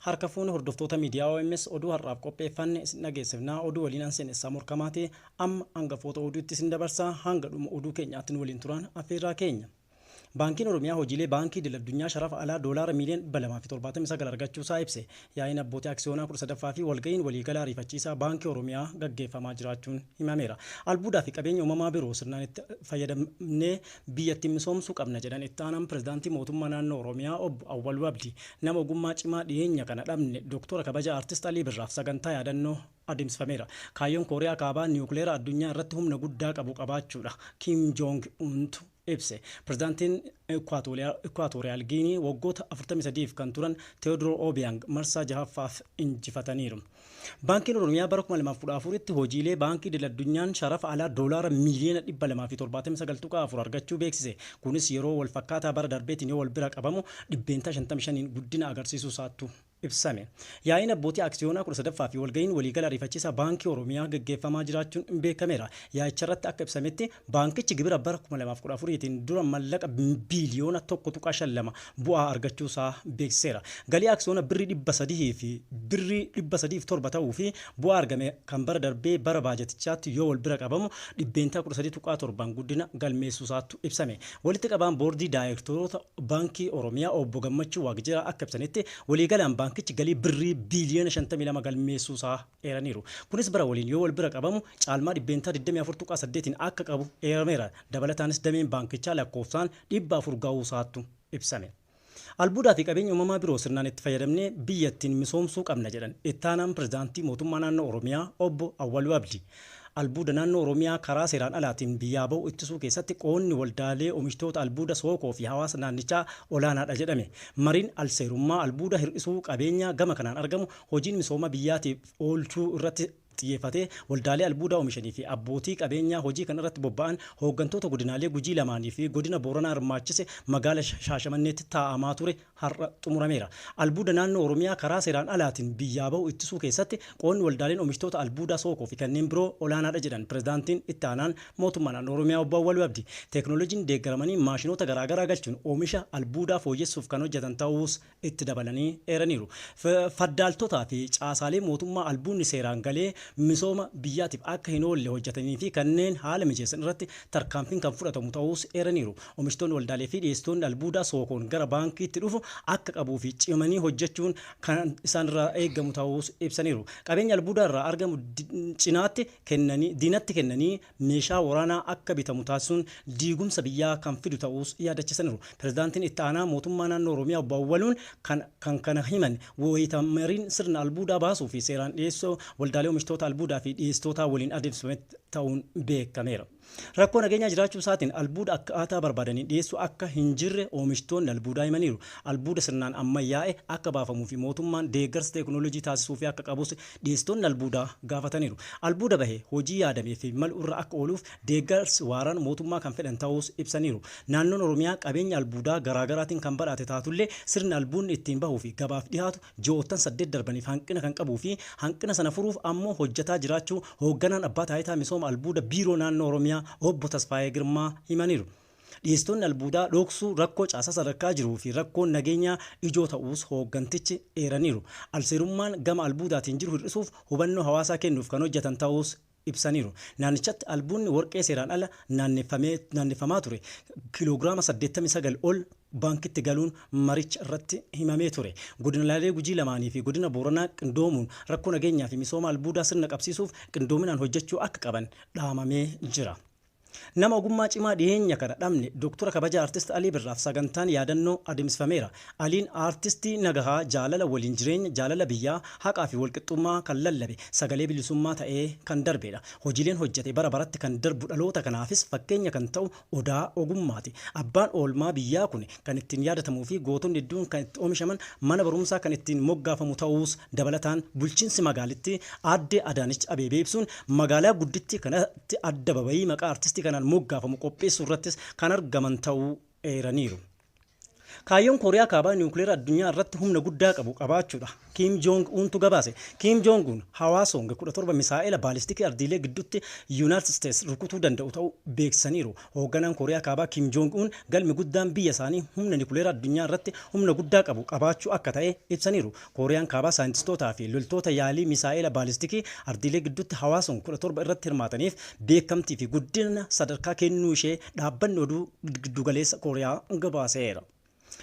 Harka fuune hordoftoota miidiyaa OMS, oduu har'aaf qopheeffanne isin dhageessifnaa. Oduu waliin anseen morkamaati. Amma hangafoota oduutti isin dabarsaa, hanga dhuma oduu keenyaatti nu waliin turan affeerraa keenya. Baankiin Oromiyaa hojiilee baankii idil addunyaa sharafa alaa doolaara miiliyoona 279 argachuusaa ibse. Yaa'iin abbootii aksiyoonaa 13ffaa fi walga'iin waliigalaa ariifachiisaa Baankii Oromiyaa gaggeeffamaa jiraachuun himameera. Albuudaa fi qabeenya uumamaa biroo sirnaan itti fayyadamnee biyyattiin misoomsuu qabna jedhan itti aanaan pirezidaantii mootummaa naannoo Oromiyaa obbo Awwaluu Abdii. Nama ogummaa cimaa dhiyeenya kana dhabne Dooktora kabaja Artist Alii Birraaf sagantaa yaadannoo adeemsifameera. Kaayyoon Kooriyaa Kaabaa niwukileera addunyaa irratti humna guddaa qabu qabaachuudha. Kim Jong Untu ibse. Pirezidaantiin Ikwaatooriyaal Giinii waggoota 43f kan turan Teodoro Obiang marsaa jahaffaaf injifataniiru. Baankiin Oromiyaa bara 2014tti hojiilee baankii idil addunyaan sharafa alaa doolaara miiliyoona 279.4 argachuu beeksise. Kunis yeroo wal fakkaataa bara darbeetiin yoo wal bira qabamu 55% guddina agarsiisuu isaattu ibsame. Yaa'iin abbootii aksiyoonaa 13ffaa fi walga'iin waliigala ariifachiisaa Baankii Oromiyaa gaggeeffamaa jiraachuun beekameera. Yaa'icha irratti akka ibsametti, baankichi gibira bara 2014tiin dura mallaqa biiliyoona 1.52 bu'aa argachuusaa beeksiseera. Galii aksiyoona birrii 300 fi birrii 307 ta'uu fi bu'aa argame kan bara darbee bara baajatichaatti yoo wal bira qabamu 13.7% guddina galmeessuusaatu ibsame. Walitti qabaan boordii daayirektoroota Baankii Oromiyaa obbo Gammachuu Waaqjiraa akka ibsanitti, waliigalaan baankichi galii birrii biiliyoona 52 galmeessuusaa eeraniiru. Kunis bara waliin yoo wal bira qabamu caalmaa 24.8% akka qabu eerameera. Dabalataanis dameen baankichaa lakkoofsaan 400 gahuusaattu ibsame. Albuudaa fi qabeenya uumamaa biroo sirnaan itti fayyadamnee biyyattiin misoomsuu qabna jedhan ittaanaan pirezidaantii mootummaa naannoo Oromiyaa obbo Awwaluu Abdii. Albuuda naannoo Oromiyaa karaa seeraan alaatiin biyyaa bahu ittisuu keessatti qoonni waldaalee oomishtoota albuuda Sookoo fi hawaasa naannichaa olaanaadha jedhame. Mariin alseerummaa albuuda hir'isuu, qabeenya gama kanaan argamu hojiin misooma biyyaatiif oolchuu irratti xiyyeeffatee waldaalee albuudaa oomishanii fi abbootii qabeenyaa hojii kana irratti bobba'an hooggantoota godinaalee Gujii lamaanii fi godina Booranaa hirmaachise magaala Shaashamanneetti taa'amaa ture har'a xumurameera. Albuuda naannoo Oromiyaa karaa seeraan alaatiin biyyaa bahu ittisuu keessatti qoonni waldaaleen oomishtoota albuudaa Sookoo fi kanneen biroo olaanaadha jedhan pirezidaantiin itti aanaan mootummaa naannoo Oromiyaa obbo Awwaluu Abdii. Teeknooloojiin deeggaramanii maashinoota garaagaraa galchuun oomisha albuudaa fooyyessuuf kan hojjetan ta'uus itti dabalanii eeraniiru. Faddaaltotaa fi caasaalee mootummaa albuudni seeraan galee misooma biyyaatiif akka hin oolle hojjetanii fi kanneen haala mijeessan irratti tarkaanfiin kan fudhatamu ta'uus eeraniiru. Oomishtoonni waldaalee fi dhiyeessitoonni albuudaa Sookoon gara baankiitti dhufu akka qabuu fi cimanii hojjechuun kan isaan irraa eegamu ta'uus ibsaniiru. Qabeenya albuudaa irraa argamu cinaatti kennanii, diinatti kennanii meeshaa waraanaa akka bitamu taasisuun diigumsa biyyaa kan fidu ta'uus yaadachiisaniiru. Pirezidaantiin itti aanaa mootummaa naannoo Oromiyaa obbo Awwaluun kan kana himan wayita mariin sirna albuudaa baasuu fi seeraan dhiyeessuu waldaalee oomishtoota albuudaa fi dhiyeessitootaa waliin adeemsifame ta'uun beekameera. Rakkoo nageenyaa jiraachuu isaatiin albuuda akkaataa barbaadaniin dhiyeessuu akka hin jirre oomishtoonni albuudaa himaniiru. Albuuda sirnaan ammayyaa'e akka baafamuu fi mootummaan deeggarsa teekinooloojii taasisuu fi akka qabus dhiyeessitoonni albuudaa gaafataniiru. Albuuda bahe hojii yaadamee fi malu irra akka ooluuf deeggarsi waaraan mootummaa kan fedhan ta'uus ibsaniiru. Naannoon Oromiyaa qabeenya albuudaa garaagaraatiin kan badhaate taatullee, sirni albuudni ittiin bahuu fi gabaaf dhiyaatu ji'oottan 8 darbaniif hanqina kan qabuu fi hanqina sana furuuf ammoo hojjetaa jiraachuu hoogganaan abbaa taayitaa misooma albuuda biiroo naannoo Oromiyaa obbo Tasfaayee Girmaa himaniiru. Dhiyeessitoonni albuudaa dhoksuu, rakkoo caasaa sadarkaa jiruu fi rakkoon nageenyaa ijoo ta'uus hooggantichi eeraniiru. Alseerummaan gama albuudaatiin jiru hir'isuuf hubannoo hawaasaa kennuuf kan hojjetan ta'uus ibsaniiru. Naannichatti albuudni warqee seeraan ala naanneeffamaa ture kiiloogiraama 89 ol baankitti galuun maricha irratti himamee ture. Godinaalee Gujii lamaanii fi godina Booranaa qindoomuun rakkoo nageenyaa fi misooma albuudaa sirna qabsiisuuf qindoominaan hojjechuu akka qaban dhaamamee jira. Nama ogummaa cimaa dhiyeenya kana dhabne Dooktora kabaja Artist Alii Birraaf sagantaan yaadannoo adeemsifameera. Aliin aartistii nagahaa, jaalala waliin jireenya, jaalala biyyaa, haqaa fi walqixxummaa kan lallabe, sagalee bilisummaa ta'ee kan darbedha. Hojiileen hojjete bara baratti kan darbu, dhaloota kanaafis fakkeenya kan ta'u odaa ogummaati. Abbaan oolmaa biyyaa kun kan ittiin yaadatamuu fi gootonni hedduun kan itti oomishaman mana barumsaa kan ittiin moggaafamu ta'uus dabalataan bulchiinsi magaalittii aadde Adaanech Abeebee ibsuun, magaalaa guddittii kanatti adda babayii maqaa artistii kanaan moggaafamu qopheessuu irrattis kan argaman ta'uu eeraniiru. Kaayyoon Kooriyaa Kaabaa niwukileera addunyaa irratti humna guddaa qabu qabaachuudha. Kim Jong Untu gabaase. Kim Jong Un Hwaasong 17 misaa'ela baalistikii ardiilee gidduutti Yuunaayitid Steets rukutuu danda'u ta'uu beeksisaniiru. Hoogganaan Kooriyaa Kaabaa Kim Jong Un galmi guddaan biyya isaanii humna niwukileera addunyaa irratti humna guddaa qabu qabaachuu akka ta'e ibsaniiru. Kooriyaan Kaabaa saayintistootaa fi loltoota yaalii misaa'ela baalistikii ardiilee gidduutti Hwaasong 17 irratti hirmaataniif beekamtii fi guddina sadarkaa kennuu ishee dhaabbanni oduu giddugaleessa Kooriyaa gabaaseera.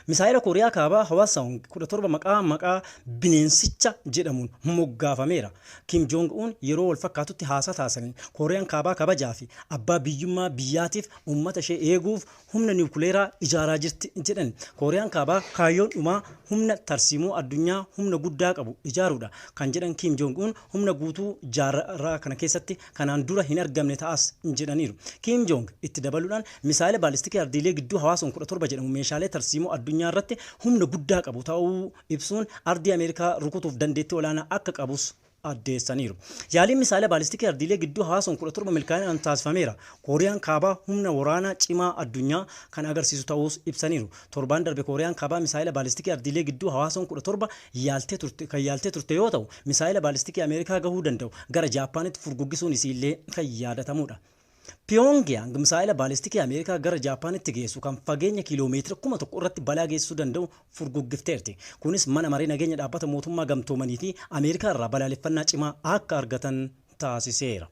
Misaa'ela Kooriyaa Kaabaa Hwaasong 17 maqaa bineensicha jedhamuun moggaafameera. Kim Jong Un yeroo wal fakkaatutti haasaa taasisaniin Kooriyaan Kaabaa kabajaa fi abbaa biyyummaa biyyaatiif uummata ishee eeguuf humna niwukileeraa ijaaraa jirti jedhan. Kooriyaan Kaabaa kaayyoon dhumaa humna tarsiimoo addunyaa humna guddaa qabu ijaaruudha kan jedhan Kim Jong Un humna guutuu jaarraa kana keessatti kanaan dura hin argamne ta'as jedhaniiru. Kim Jong itti dabaluudhaan misaa'ela baalistikii ardiilee gidduu Hwaasong 17 jedhamu meeshaalee tarsiimoo addunyaa irratti humna guddaa qabu ta'uu ibsuun ardii Ameerikaa rukutuuf dandeettii olaanaa akka qabus addeessaniiru. Yaaliin misaa'ela baalistikii ardiilee gidduu Hwaasong 17 milkaa'inaan taasifameera. Kooriyaan Kaabaa humna waraanaa cimaa addunyaa kan agarsiisu ta'uus ibsaniiru. Torbaan darbe Kooriyaan Kaabaa misaa'ela baalistikii ardiilee gidduu Hwaasong 17 yaaltee turte kan yaaltee turte yoo ta'u, misaa'ela baalistikii Ameerikaa gahuu danda'u gara Jaappaanitti furguggisuun isiillee kan yaadatamudha. Pyongyang misaa'ela baalistikii Ameerikaa gara Jaappaanitti geessu kan fageenya kiiloomeetira 1000 irratti balaa geessisuu danda'u furguggifteerti. Kunis mana maree nageenya dhaabbata mootummaa gamtoomanii fi Ameerikaa irraa balaaleffannaa cimaa akka argatan taasiseera.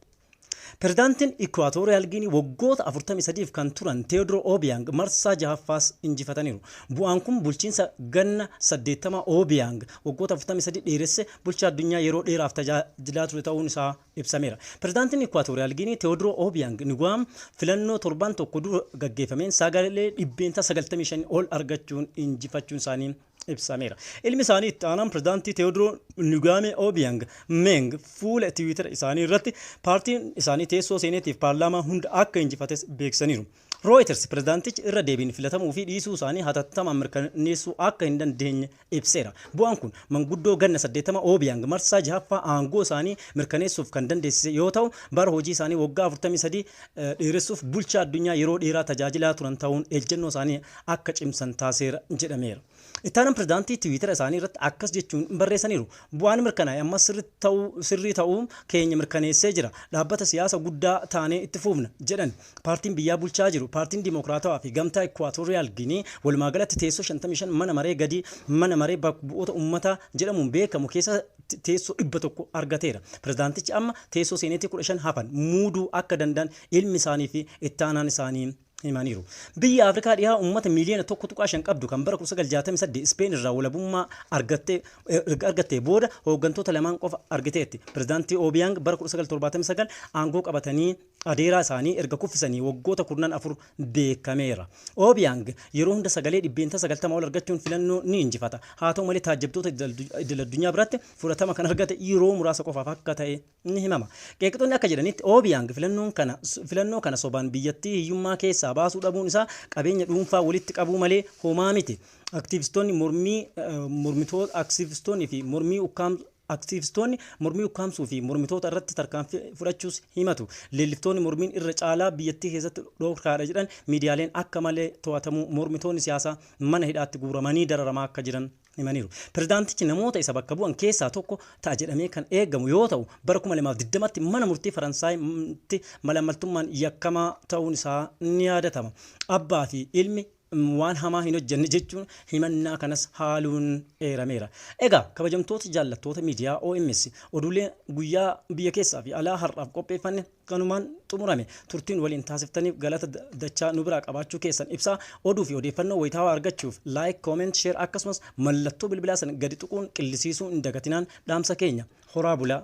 Pirezidaantiin Ikwaatooriyaal Giinii waggoota 43f kan turan Teodoro Obiang marsaa jahaffaas injifataniiru. Bu'aan kun bulchiinsa ganna 80 Obiang waggoota 43 dheeresse bulchaa addunyaa yeroo dheeraaf tajaajilaa ture ta'uun isaa ibsameera. Pirezidaantiin Ikwaatooriyaal Giinii Teodoro Obiang Nguema filannoo torban tokko dura gaggeeffameen sagalee 95% ol argachuun injifachuun isaanii ibsameera. Ilmi isaanii itti aanaan pirezidaantii Teodoro Nguema Obiang Meng fuula Tiwiitara isaanii irratti paartiin isaanii teessoo seeneetiif paarlaamaa hunda akka injifates beeksisaniiru. Reuters pirezidaantichi irra deebiin filatamuu fi dhiisuu isaanii hatattamaan mirkaneessuu akka hin dandeenye ibseera. Bu'aan kun manguddoo ganna 80 Obiang marsaa jahaffaa aangoo isaanii mirkaneessuuf kan dandeessise yoo ta'u, bara hojii isaanii waggaa 43 dheeressuuf bulchaa addunyaa yeroo dheeraa tajaajilaa turan ta'uun ejjennoo isaanii akka cimsan taasiseera jedhameera. Ittaanaan pirezidaantii Tiwiitara isaanii irratti akkas jechuun barreessaniiru. Bu'aan mirkanaa'e amma sirrii ta'uu keenya mirkaneessee jira. Dhaabbata siyaasa guddaa taanee itti fufna jedhan. Paartiin biyyaa bulchaa jiru Paartiin Dimokiraatawaa fi Gamtaa Ikwaatooriyaal Giinii walumaa galatti teessoo 55 mana maree gadi mana maree bakka bu'oota uummataa jedhamuun beekamu keessa teessoo 100 argateera. Pirezidaantichi amma teessoo seeneetii 15 hafan muuduu akka danda'an ilmi isaanii fi ittaanaan isaanii himaniiru. Biyya Afrikaa dhihaa uummata miiliyoona 1.5 qabdu kan bara 1968 Ispeen irraa walabummaa argattee booda hooggantoota lamaan qofa argiteetti. Pirezidaantii Obiang bara 1979 aangoo qabatanii adeeraa isaanii erga kuffisanii waggoota 14 beekameera. Obiang yeroo hunda sagalee 90% ol argachuun filannoo ni injifata. Haa ta'u malee, taajjabtoota idil addunyaa biratti fudhatama kan argate yeroo muraasa qofaaf akka ta'e ni himama. Qeeqxoonni akka jedhanitti, Obiang filannoo kana sobaan biyyattii hiyyummaa keessaa baasuu dhabuun isaa qabeenya dhuunfaa walitti qabuu malee homaa miti. Aktiivistoonni mormii mormitoota aktiivistoonni fi mormii ukkaam Aktiivistoonni mormii ukkaamsuu fi mormitoota irratti tarkaanfii fudhachuus himatu. Leelliftoonni mormiin irra caalaa biyyattii keessatti dhorkaadha jedhan miidiyaaleen akka malee to'atamuu, mormitoonni siyaasaa mana hidhaatti guuramanii dararamaa akka jiran himaniiru. Pirezidaantichi namoota isa bakka bu'an keessaa tokko ta'a jedhamee kan eegamu yoo ta'u, bara 2020tti mana murtii Faransaayitti malaammaltummaan yakkamaa ta'uun isaa ni yaadatama. Abbaa fi ilmi waan hamaa hin hojjenne jechuun himannaa kanas haaluun eerameera. Egaa kabajamtoota jaallattoota miidiyaa OMS, oduulee guyyaa biyya keessaa fi alaa har'aaf qopheeffanne kanumaan xumurame. Turtiin waliin taasiftaniif galata dachaa nu biraa qabaachuu keessan ibsaa, oduu fi odeeffannoo wayitaawaa argachuuf like, comment, share akkasumas mallattoo bilbilaa sana gadi tuquun qillisiisuu hin dagatinaan dhaamsa keenya. Horaa bulaa.